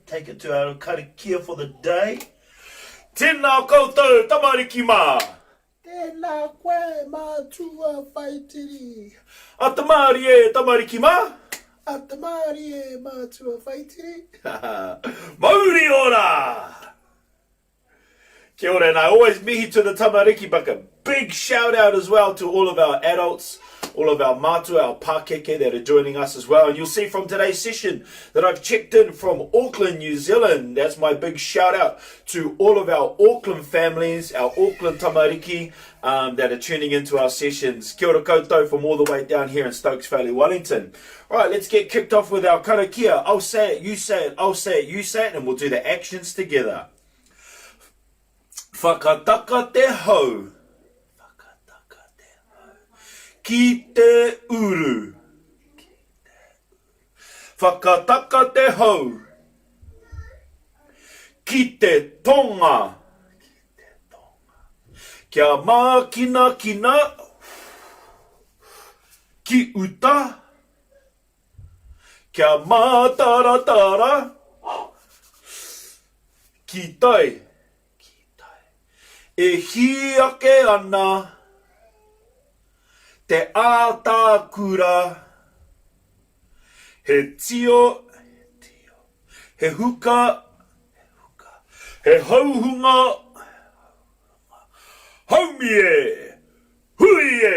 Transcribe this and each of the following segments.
Take it to our karakia for the day. Tēnā koutou tamariki mā! Tēnā koe mātua Whaitiri. Ata mārie tamariki mā! Ata mārie mātua Whaitiri. Mauri ora! Kia ora, and I always mihi to the tamariki, but a big shout out as well to all of our adults, all of our mātua, our pākeke that are joining us as well. And you'll see from today's session that I've checked in from Auckland, New Zealand. That's my big shout out to all of our Auckland families, our Auckland tamariki um, that are tuning into our sessions. Kia ora koutou from all the way down here in Stokes Valley, Wellington. All right, let's get kicked off with our karakia. I'll say it, you say it, I'll say it, you say it, and we'll do the actions together. Whakataka te hau. Whakataka te hau. Ki te uru. Ki te uru. Whakataka te hau. Ki te tonga. Ki te tonga. Kia mākinakina. Ki uta. Kia mātaratara ki tai, ki tai. E hī ake ana te ātākura, he tio, he tio, he huka, he huka, he hauhunga, he hauhunga, haumi e, hui e!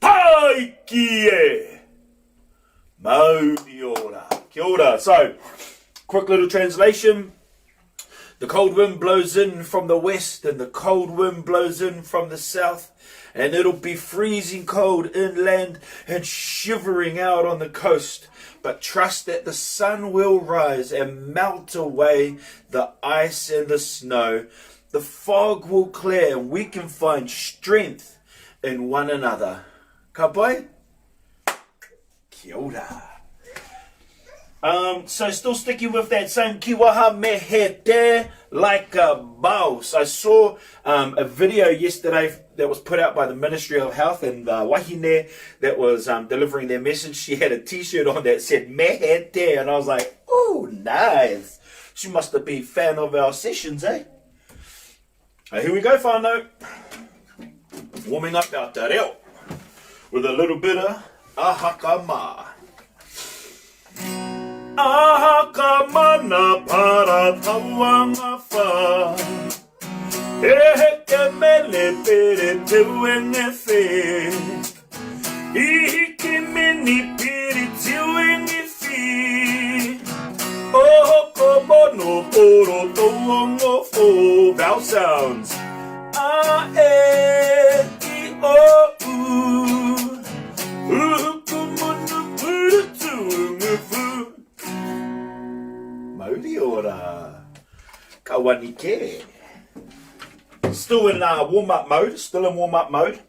Tāiki e! Mauri ora. Kia ora. So, quick little translation. The cold wind blows in from the west and the cold wind blows in from the south and it'll be freezing cold inland and shivering out on the coast. But trust that the sun will rise and melt away the ice and the snow. The fog will clear and we can find strength in one another. Ka pai? Kia ora. Um, so still sticking with that same kiwaha me he te like a mouse. I saw um, a video yesterday that was put out by the Ministry of Health and the wahine that was um, delivering their message. She had a t-shirt on that said me he te and I was like, oh, nice. She must have been a fan of our sessions, eh? Uh, here we go, whānau. Warming up our te reo with a little bit of ahaka mā. Ahaka mana para tauanga whā. E heke mele pere te uenge whē. I hiki mini piri tiuingi whi. Oho mono poro tauongo fo. Vowel sounds. A E I O U. Uhuku munu puru tuungu fu. Mauri ora. Ka wani ke. Still in uh, warm-up mode. Still in warm-up mode.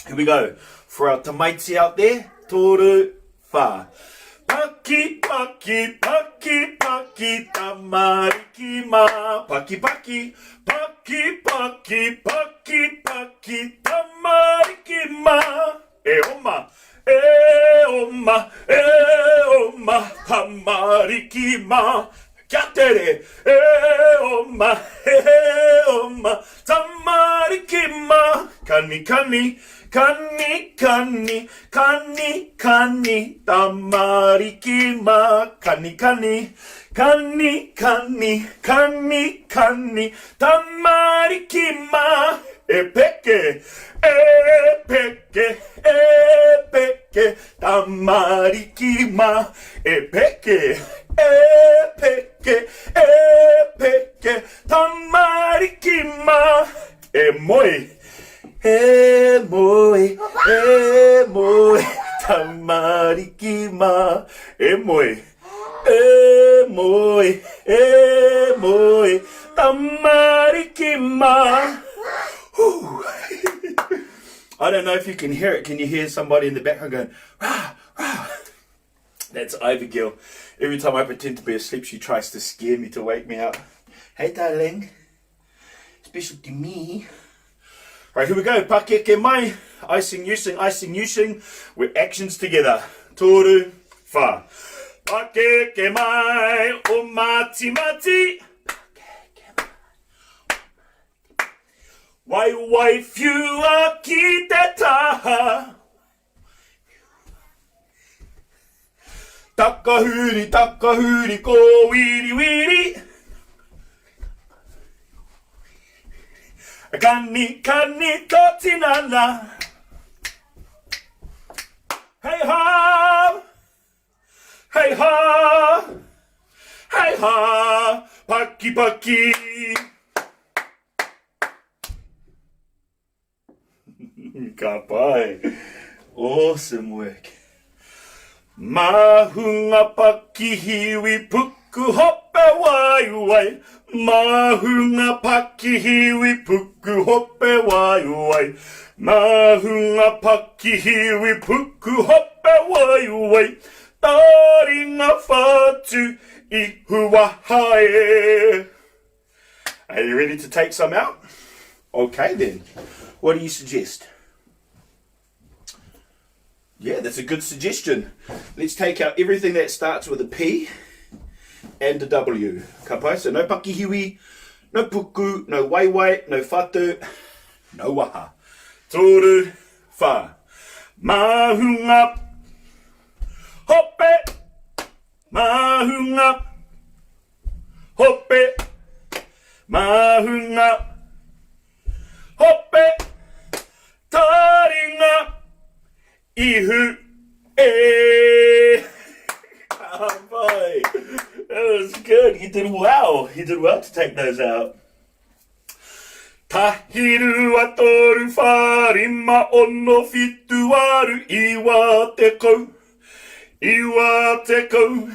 Here we go. For our tamaiti out there, toru, wha. Paki, paki, paki, paki, tamariki mā. Paki, paki, paki, paki, paki, paki, tamariki mā. E oma, e oma, e oma, tamariki mā. Kia tere, e oma, e oma, tamariki mā. Kani, kani, kani, kani, kani, kani, tamariki mā. Kani, kani, kani, kani, kani, kani, tamariki mā. E peke, e peke, e peke, tamariki mā. E peke, e peke, e peke, tamariki mā. E moe, e moe, e moe, tamariki mā. E moe, e moe, e moe, tamariki mā. I don't know if you can hear it. Can you hear somebody in the background going, rah, rah? That's Ivy Gill. Every time I pretend to be asleep, she tries to scare me to wake me up. Hey, darling. Special to me. Right, here we go. Pakeke mai. I sing, you sing, I sing, you sing. We're actions together. Toru, wha. Pakeke mai o Matimati. Pakeke mai o Matimati. Waiwai whiua ki te taha. Takahuri, takahuri, kōwiriwiri. Kani, kani tō tinana. Hei hā! Hei hā! Hei hā! Paki, paki! Ka pai. Awesome work. Māhunga pakihiwi puku hope waiwai Māhunga pakihiwi puku hope waiwai Māhunga pakihiwi puku hope waiwai Taringa whatu i huaha e. Are you ready to take some out? Okay then. What do you suggest? Yeah, that's a good suggestion. Let's take out everything that starts with a P and a W. Ka pai? So no pakihiwi, no puku, no waiwai, no whatu, no waha. Toru, wha. Māhunga, hope, māhunga, Hope, māhunga, hope, taringa, ihu, e. Ka pai. That was good. You did well. You did well to take those out. Tahi rua toru whā rima ono whitu waru iwa tekau iwa tekau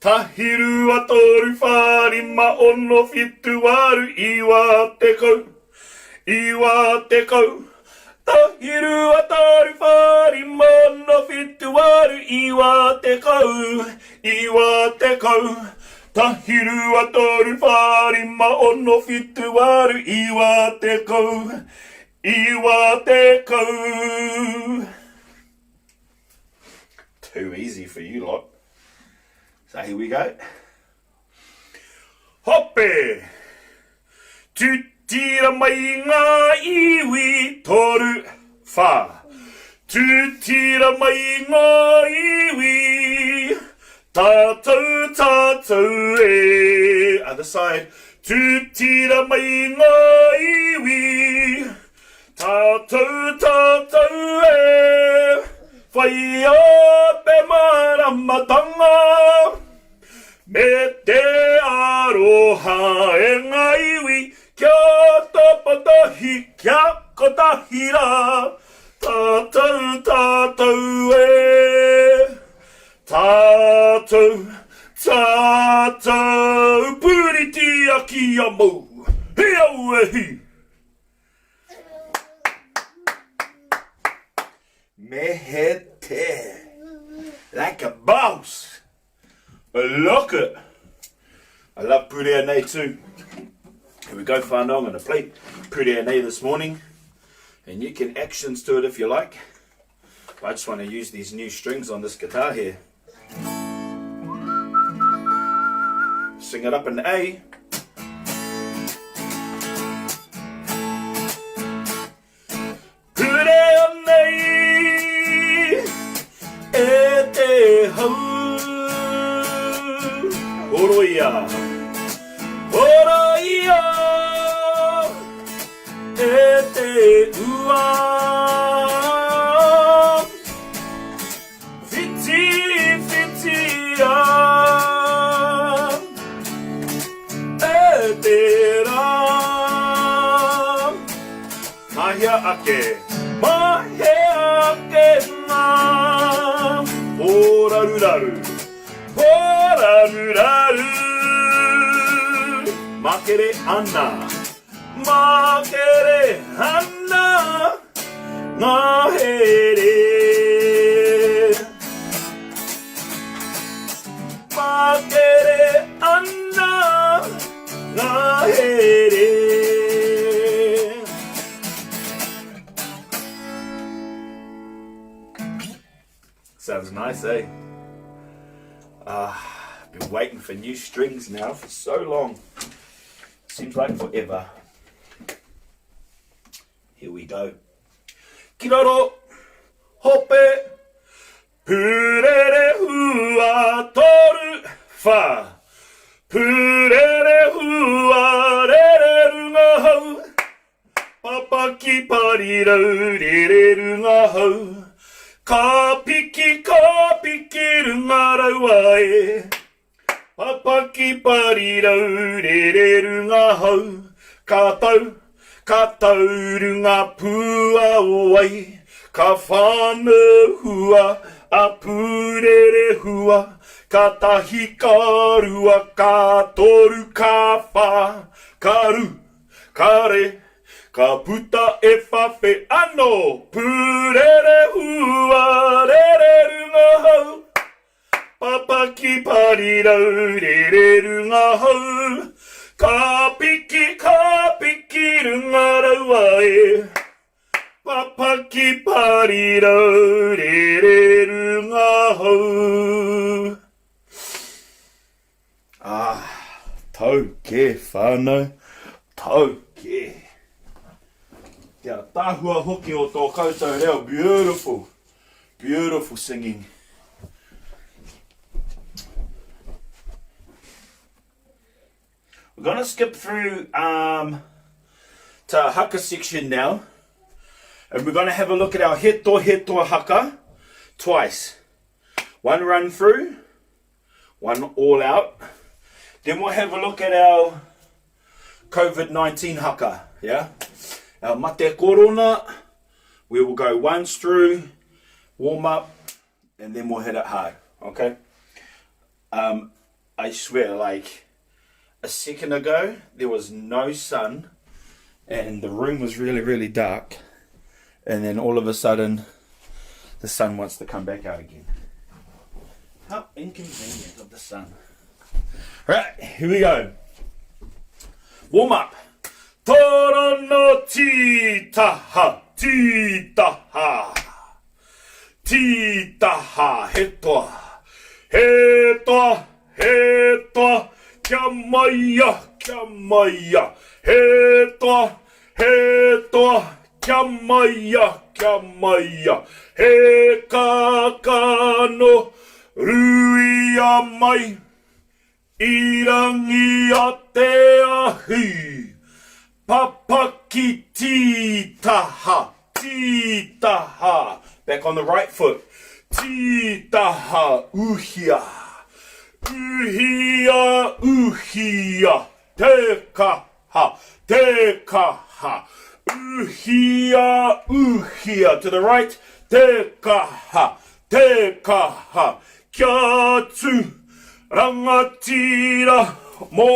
Tahi rua toru whā rima ono whitu waru iwa tekau iwa tekau Tahi rua toru whā rima ono whitu waru iwa tekau iwa tekau Tahi rua toru whā rima ono whitu waru 90 90. Too easy for you lot. So here we go. Hope! Tutira mai ngā iwi toru whā. Tutira mai ngā iwi tātou tātou e. Other side. Tutira mai ngā iwi tātou tātou e. Whaia te māramatanga. Me te aroha e ngā iwi kia tapatahi, kia kotahi rā, tātou, tātou e. Tātou, tātou, puritia kia mau, hi au e hi! Me he te, like a boss! Look it! I love Purea Nei too. Here we go, whānau. I'm going to play Purea Nei this morning. And you can actions to it if you like. But I just want to use these new strings on this guitar here. Sing it up in A. Purea nei e te hau. Horoia, horoia e te ua. Whiti, whitia e te rā. Mahia ake, mahia ake ngā pōraruraru, pōraruraru. Makere ana, makere ana ngā here. Makere ana ngā here. Sounds nice, eh? Ah, been waiting for new strings now for so long. Seems like forever. Here we go. Ki raro, hope, purerehua, toru, wha. Purerehua, rere runga hau. Papaki parirau, rere runga hau. Ka piki, ka piki runga raua e. Papaki parirau, rere runga hau. Ka tau, ka tau runga pūāwai. Ka whānau hua a Pūrerehua. Ka tahi, ka rua, ka toru, ka whā, ka ru. Kare, ka puta e whawhe ano, Purerehua, rere runga hau, Papaki parirau, rere runga hau, Ka piki, ka piki runga raua e, Papaki parirau, rere runga hau. Ah, tau kē whānau, tau kē. Te ataahua hoki o tō koutou reo, beautiful, beautiful singing. We're gonna skip through um, to haka section now. And we're gonna have a look at our he toa he toa haka twice. One run through, one all out. Then we'll have a look at our COVID-19 haka, yeah? Our mate korona, we will go once through, warm up, and then we'll hit it hard, okay? Um, I swear, like, a second ago, there was no sun, and the room was really, really dark. And then all of a sudden, the sun wants to come back out again. How inconvenient of the sun. All right, here we go. Warm up. Torano titaha, titaha. Tītaha, he toa, he toa, he toa, kia maia, kia maia, he toa, he toa, kia maia, kia maia, he kākano, ruia mai. I rangi a te ahi. Papaki tītaha, tītaha. Back on the right foot. Tītaha, uhia. Uhia, uhia. Te kaha, te kaha. Uhia, uhia. To the right. Te kaha, te kaha. Kia tū rangatira mō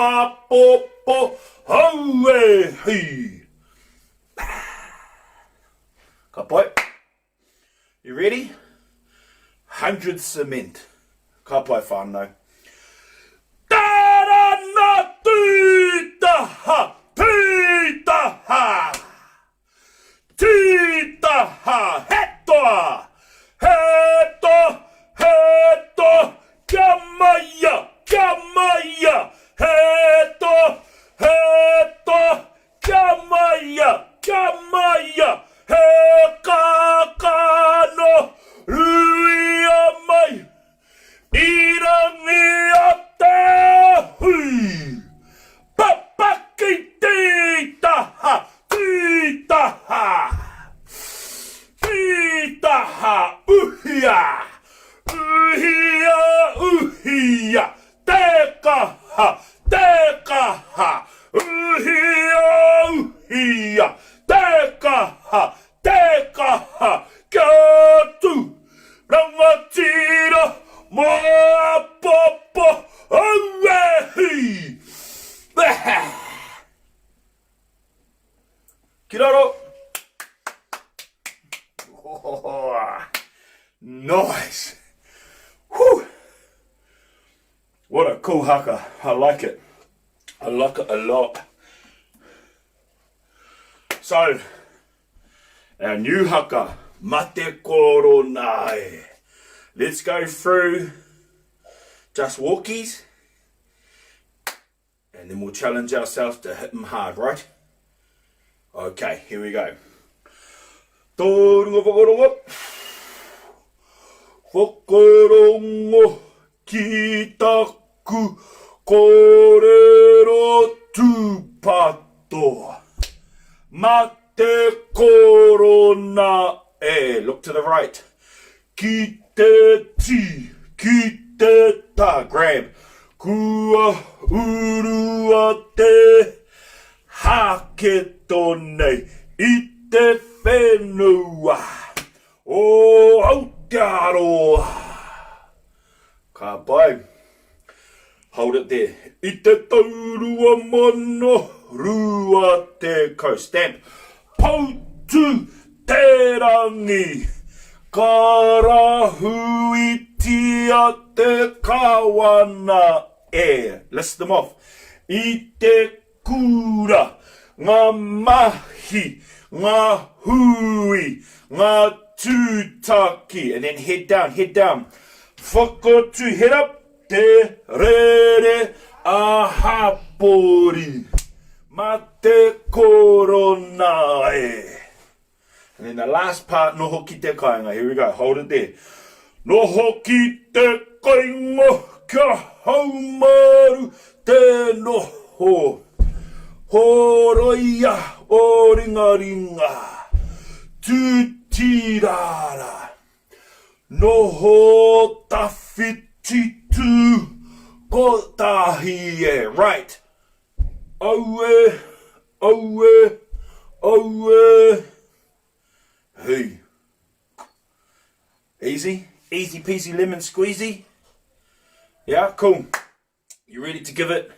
āpōpō, haue hi! Ka pai. You ready? 100 cement. Ka pai whānau. Tarana tūtaha, tūtaha! Tītaha, he toa! He toa, he toa, kia maia, kia maia! He toa, he toa, kia maia, kia maia! He kākano, ruia mai! I rangi a te hui! Papaki tītaha, tītaha! Tītaha, uhia! Uhia, uhia! Te kaha, te kaha! Uhia, uhia! Te kaha, Te kaha kia tū rangatira mō āpōpō aue hi! Ki raro! Nice! Whew! What a cool haka. I like it. I like it a lot. So, our new haka, Mate Korona e. Let's go through. Just walkies. And then we'll challenge ourselves to hit them hard, right? Okay, here we go. Tōrunga whakarongo. Whakarongo ki taku kōrero tūpato. Ma te korona e. Look to the right. Ki te tī, ki te tā, grab. Kua urua te hāketo nei i te whenua o Aotearoa. Ka pai. Hold it there. I te tau 2020. Stamp. Poutu te rangi. Ka rahuitia te kawana e. List them off. I te kura, ngā mahi, ngā hui, ngā tūtaki. And then head down, head down. Whakatū, head up. Te rere a hapori ma te korona e. And then the last part, noho ki te kainga. Here we go, hold it there. Noho ki te kainga kia haumaru te noho. Horoia o ringaringa, tūtirara. Noho tawhiti tū kotahi e. Right. Aue, aue, aue. Hei. Easy, easy peasy lemon squeezy. Yeah, cool. You ready to give it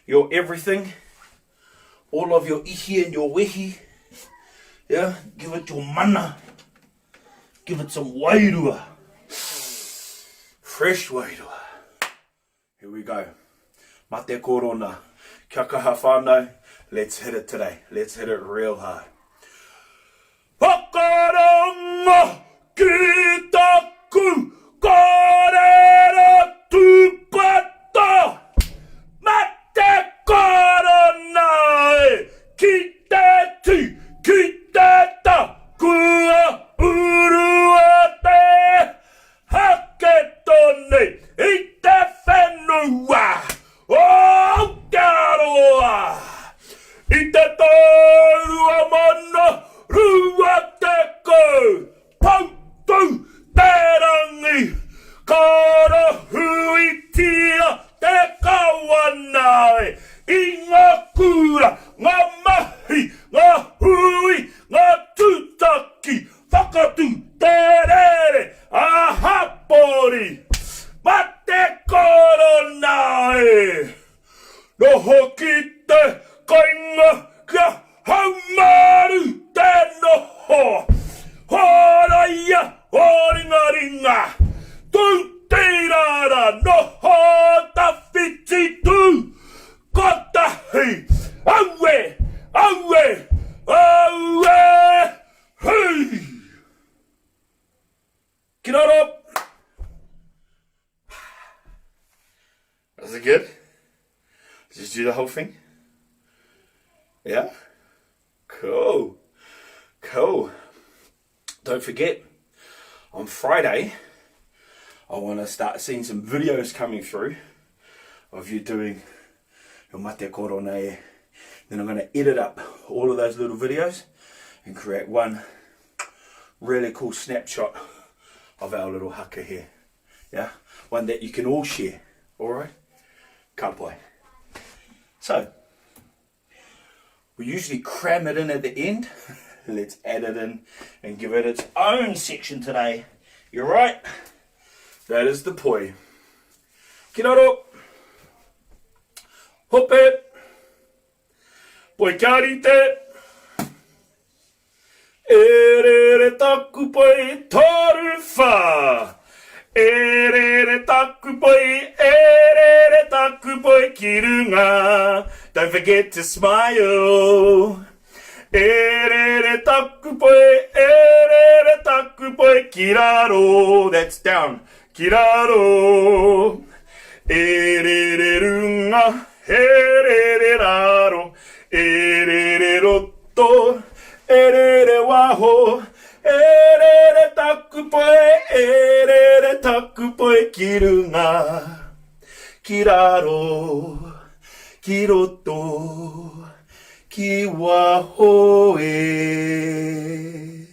your everything? All of your ihi and your wehi? Yeah, give it your mana. Give it some wairua. Fresh wairua. Here we go. Mate korona. Kia kaha whānau. Let's hit it today. Let's hit it real hard. Whakarongo ki taku kōrero tūpato, mate korona e, ki te tī, ki te ta, kua urua te haketo nei i te whenua o Aotearoa i te tau 2020, Poutū te rangi, ka rahuitia te kawana i ngā kura, ngā mahi, ngā hui, ngā tūtaki, whakatū te rere ā-hapori. Mate korona e! Noho ki te kainga kia haumaru te noho. Horoia o ringaringa, tū tīrara, noho tawhiti tū kotahi. Aue! Aue! Aue! Hei! Ki raro! Is it good? Did you do the whole thing? Yeah? Cool. Cool. Don't forget, on Friday, I want to start seeing some videos coming through of you doing your mate korona e. Then I'm going to edit up all of those little videos and create one really cool snapshot of our little haka here. Yeah, one that you can all share. All right, ka pai. So, we usually cram it in at the end. Let's add it in and give it its own section today. You're right. That is the poi. Ki raro. Hope. Poi kia rite. E rere taku poi toru wha. E rere taku poi, e rere taku poi ki runga. Don't forget to smile. E rere taku poi, e rere taku poi ki raro. That's down. Ki raro. E rere runga, e rere raro, e rere roto, e rere waho, e rere taku poe, e rere taku poe ki runga, ki raro, ki roto, ki waho e.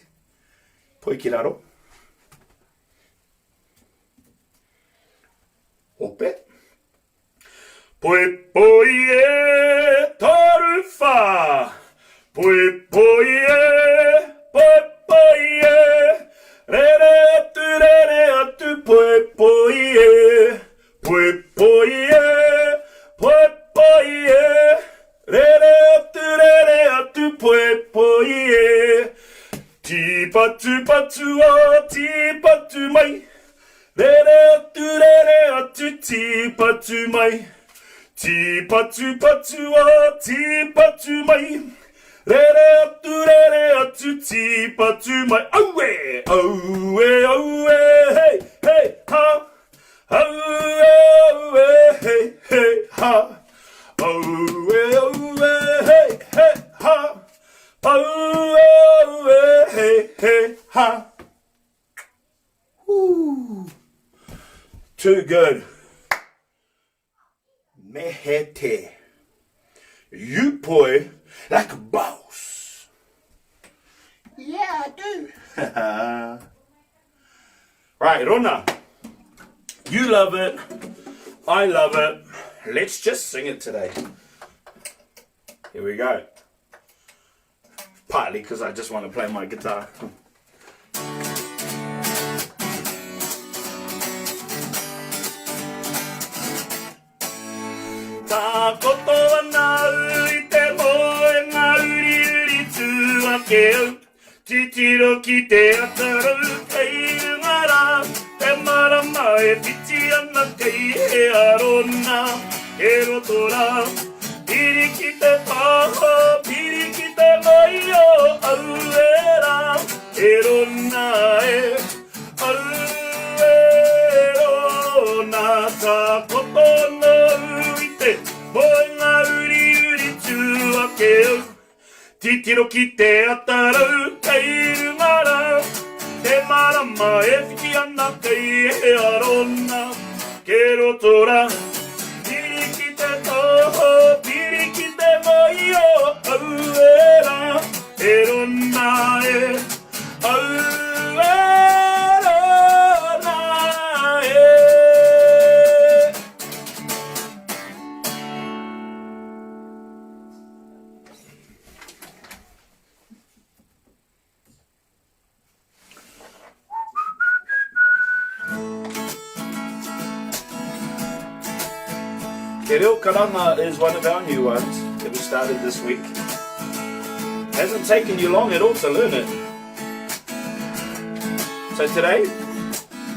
Poi ki raro. Ope. Poi poi e toru wha. Poi poi e, poi poi e. Rere atu, rere atu, poi poi e. Poi poi e, poi poi e. Rere atu, rere atu, poi poi e. Tīpatupatua, tīpatu mai. Rere atu, rere atu, tīpatu mai. Tīpatupatua, tīpatu mai. Rere atu, rere atu, tīpatu mai. Aue! Aue, aue, hei, hei, ha! Aue, aue, hei, hei, ha! Aue, aue, hei, hei, ha! Aue, aue, hei, hei, ha! Woo. Too good. Me he te. You poi like a boss. Yeah, I do. Right, Rona. You love it. I love it. Let's just sing it today. Here we go. Partly because I just want to play my guitar. Takoto ana au i te moenga uriuri tū ake au. Titiro ki te atarau kei runga rā, te marama e whiti ana kei hea rona, he roto rā. Piri ki te taha, piri ki te ngaio, aue rā, e rona e, aue rona. Takoto ana au i te moenga uriuri tū ake au. Titiro ki te atarau kei runga rā, Te marama e whiti ana kei hea rona, Ke roto rā. Piri ki te toho, piri ki te ngaio, Aue rā, e rona e, Aue rona e. Te Reo Karanga is one of our new ones that we started this week. Hasn't taken you long at all to learn it. So today,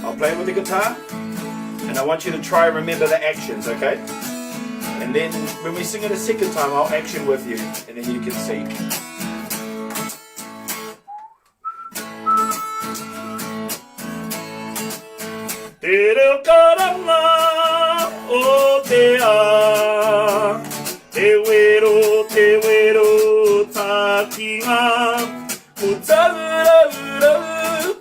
I'll play with the guitar and I want you to try and remember the actions, okay? And then when we sing it a second time, I'll action with you and then you can see. Te reo karanga o te a, Te wero, te wero tākinga, Ko tauraurau,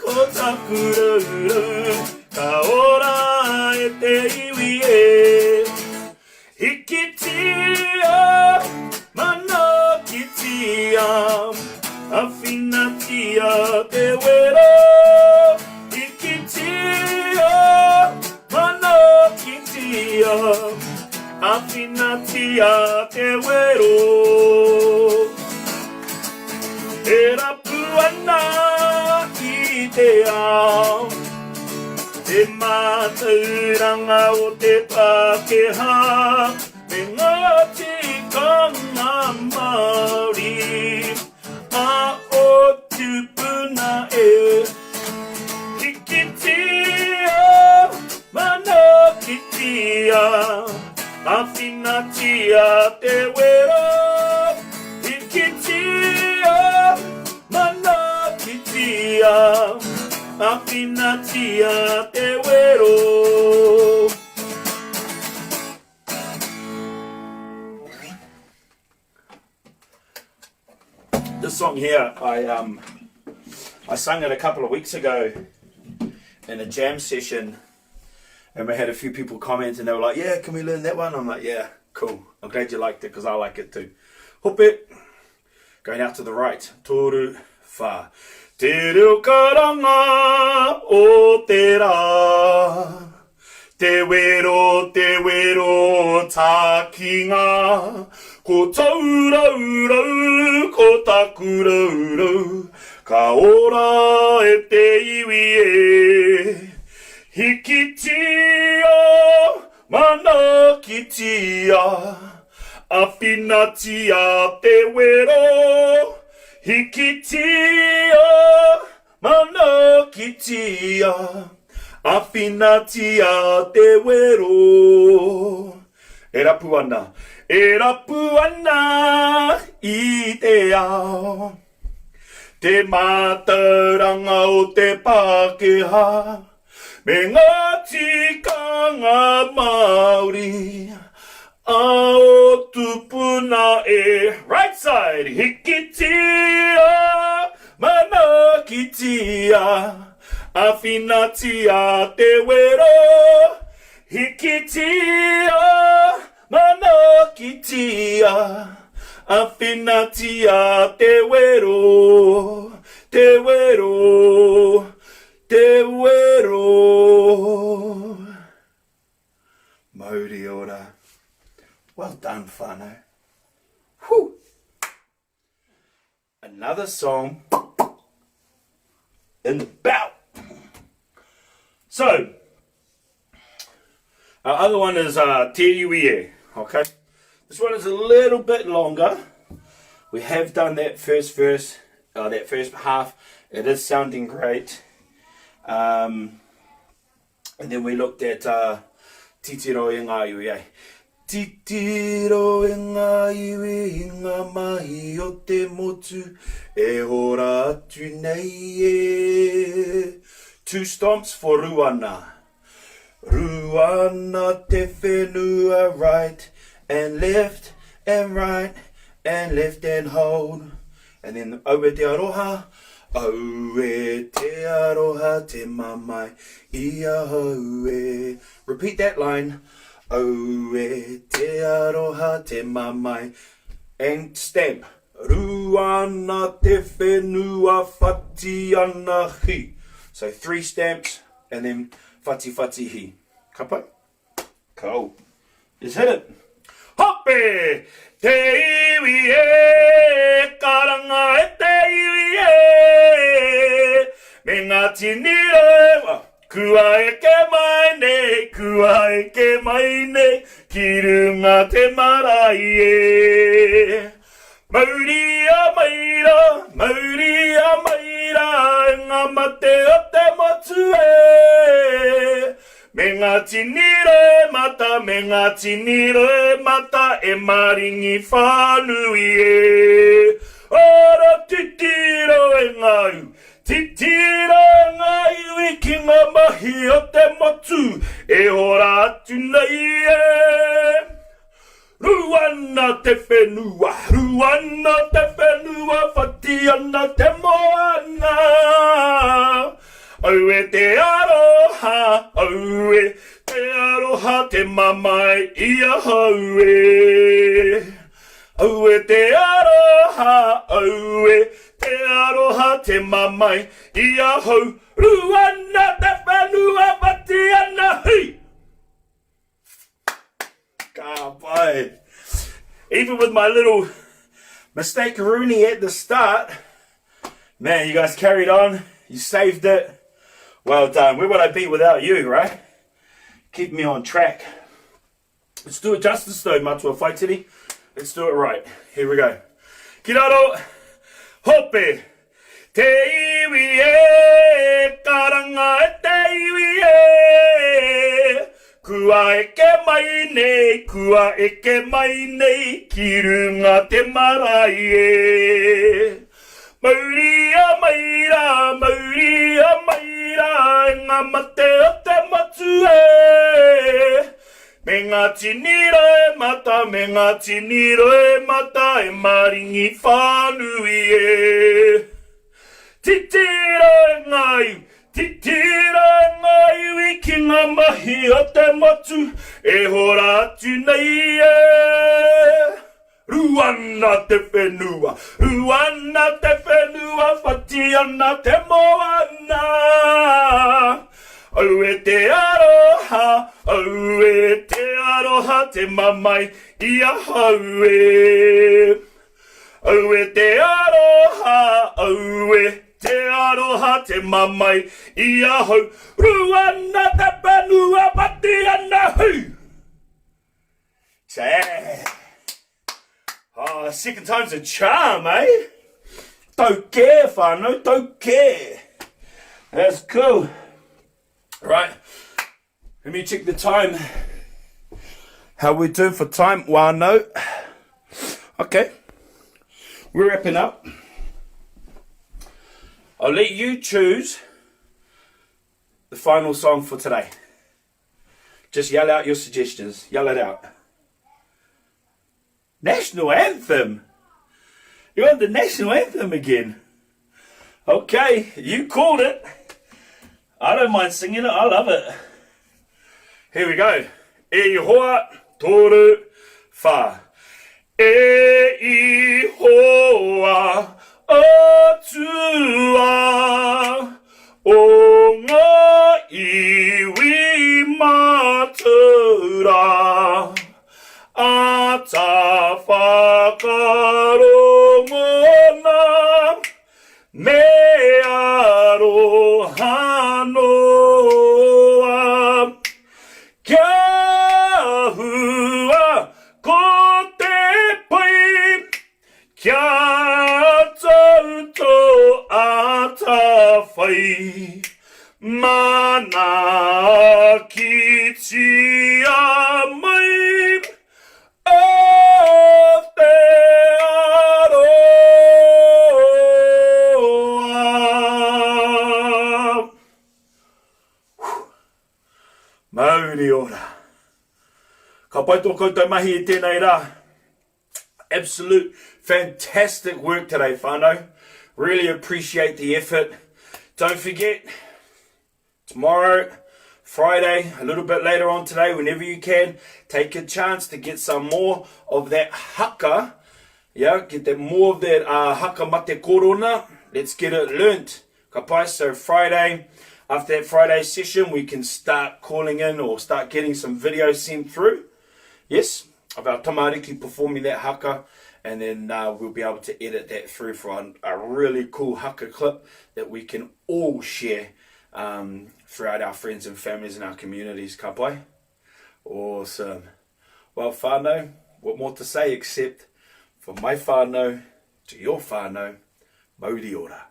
ko takuraurau, Ka ora e te iwi e. Hikitia, manaakitia, Awhinatia te wero. Hikitia, manaakitia, Awhinatia te wero. E rapu ana i te ao, te mātauranga o te Pākehā me ngā tikanga Māori a ō tūpuna e. Hikitia, manaakitia, āwhinatia te wero. Hikitia, manaakitia, āwhinatia te wero. song here, I um, I sung it a couple of weeks ago in a jam session, and we had a few people comment, and they were like, "Yeah, can we learn that one?" I'm like, "Yeah, cool. I'm glad you liked it because I like it too." Hope going out to the right. Toru wha. Te reo karanga o te rā. Te wero, te wero tākinga, ko tōu rourou, ko taku rourou, ka ora e te iwi e. Hikitia, manaakitia, awhinatia te wero, hikitia, Manaakitia, awhinatia te wero. E rapu ana, e rapu ana i te ao. Te mātauranga o te Pākehā me ngā tikanga Māori a ō tupuna e. Right side, hikitia! Manaakitia, awhinatia te wero, Hikitia, manaakitia, awhinatia te wero, te wero, te wero. Mauri ora. Well done, whānau. Whew! Another song in the belt. So, our other one is uh, Te Iwi E, okay? This one is a little bit longer. We have done that first verse, uh, that first half. It is sounding great. Um, And then we looked at uh, Titiro e ngā iwi, eh? Titiro e ngā iwi i ngā mahi o te motu e hora atu nei e. Two stomps for Ruana. Ruana te whenua right and left and right and left and hold. And then Aue te aroha, Aue te aroha te mamae i ahau e. Repeat that line. Aue te aroha te mamae. And stamp. Ruana te whenua whati ana hi. So three stamps and then whati whati hi. Ka pai? Cool. Let's hit it. Hope! Te iwi e, karanga e te iwi e, me ngā tini rewa, kua eke mai nei, kua eke mai nei, ki runga te marae e. Mauria mai rā, mauria mai rā, ngā mate o te motu e. Me ngā tini roimata, me ngā tini roimata e maringi whānui e. Ora titiro e ngā iwi, titiro e ngā iwi ki ngā mahi o te motu e hora atu nei e. Rū ana te whenua, rū ana te whenua, whati ana te moana. Aue te aroha, aue te aroha te mamae i ahau e. Aue te aroha, aue te aroha te mamae i ahau. Rū ana te whenua, whati ana, hui! Ka pai. Even with my little mistake Rooney at the start, man, you guys carried on. You saved it. Well done. Where would I be without you, right? Keep me on track. Let's do it justice though, Matua Whaitiri. Let's do it right. Here we go. Ki raro, hope, Te iwi e, karanga e te iwi e, Kua eke mai nei, kua eke mai nei, ki runga te marae e. Mauria mai rā, mauria mai rā, e ngā mate o te motu e. Me Me ngā tini roimata, me ngā tini roimata e maringi whānui e. Titiro e ngā iwi, titiro e ngā iwi ki ngā mahi o te motu e hora atu nei e. Rū ana te whenua, rū ana te whenua, whati ana te moana. Aue te aroha, aue te aroha te mamae i ahau e. Aue te aroha, aue te aroha te mamae i ahau. Rū ana te whenua, whati ana hui! Chā. Oh, second time's a charm, eh? Tau kē, whānau, tau kē. That's cool. Right. Let me check the time. How we doing for time, whānau? Okay. We're wrapping up. I'll let you choose the final song for today. Just yell out your suggestions. Yell it out. National anthem. You want the national anthem again? Okay, you called it. I don't mind singing it. I love it. Here we go. E hoa, toru, wha. E Ihowa Atua o ngā iwi mātaura, āta whakarongona me aroha noa. Kia hua ko te pai, kia tau tō atawhai, Manaakitia mai Aotearoa. Mauri ora. Ka pai tō koutou mahi i tēnei rā. Absolute fantastic work today, whānau. Really appreciate the effort. Don't forget, tomorrow, Friday, a little bit later on today, whenever you can, take a chance to get some more of that haka. Yeah, get that more of that uh, haka mate korona. Let's get it learnt. Ka pai, so Friday, after that Friday session, we can start calling in or start getting some videos sent through. Yes, of our tamariki performing that haka, and then uh, we'll be able to edit that through for a, a really cool haka clip that we can all share um, throughout our friends and families and our communities. Ka pai? Awesome. Well, whānau, what more to say except for my whānau to your whānau, mauri ora.